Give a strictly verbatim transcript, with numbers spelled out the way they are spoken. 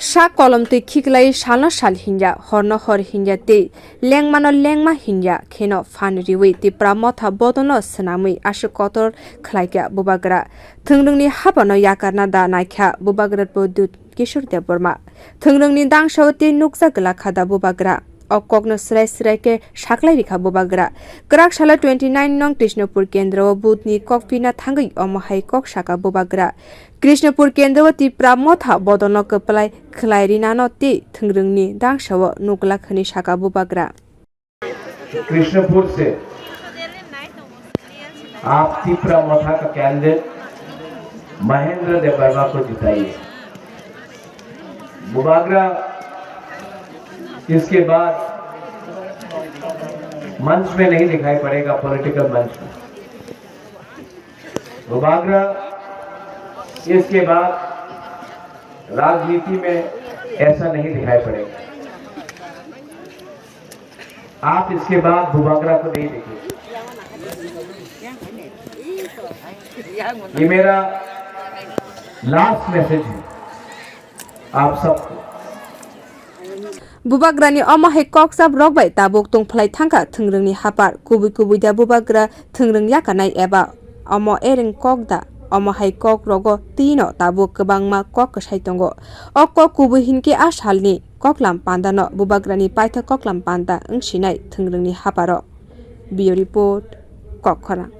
Sak kolom twi khiklai salno sal hinya, horno hor hinya tei lengmano lengma hinya kheno phan riwi Tipra motha bodolno swnamwi aswk kotor khlaikha Bubagra. Thwngrwngni haphano yakarna da naikha Bubagra Pradyut Kishore Debbarma. Thwngrwngni dangsao tei nukjak glakha da Bubagra. O kokno srai srai khe saklai rikha Bubagra. Kwrak salo twenty nine nong Krishnapur kendro o budni kok pina thangwi omo hai kok saka Bubagra. Krishnapur kendro o Tipra motha bodolno kwplai khlai rinano tei thwngrwngni dangsao nuklak hwnwi saka Bubagra. Krishnapur से आप तिपरा मथा का कैंडिडेट महेंद्र देव वर्मा को जिताइए। बुबागरा इसके बाद मंच में नहीं दिखाई पड़ेगा, पॉलिटिकल मंच में। बुबागरा इसके बाद राजनीति में ऐसा नहीं दिखाई पड़ेगा। आप इसके बाद बुबागरा को नहीं देखेंगे। ये मेरा लास्ट मैसेज है आप सबको। Bubagrani omo hai kokchap rok bai tabuk tongphlai thangkha thwngrwngni haphar. Kubui kubui da Bubagra thwngrwng yakarnai eba omo ereng kok da? Omo hai kok rogo twino tabuk kwbangma kok kwsai tongo. O kok kubui hinkhe a salni koklam pandano Bubagrani paithak koklam panda wngsinai thwngrwngni hapharo. Bureau Report, Kokkhorang.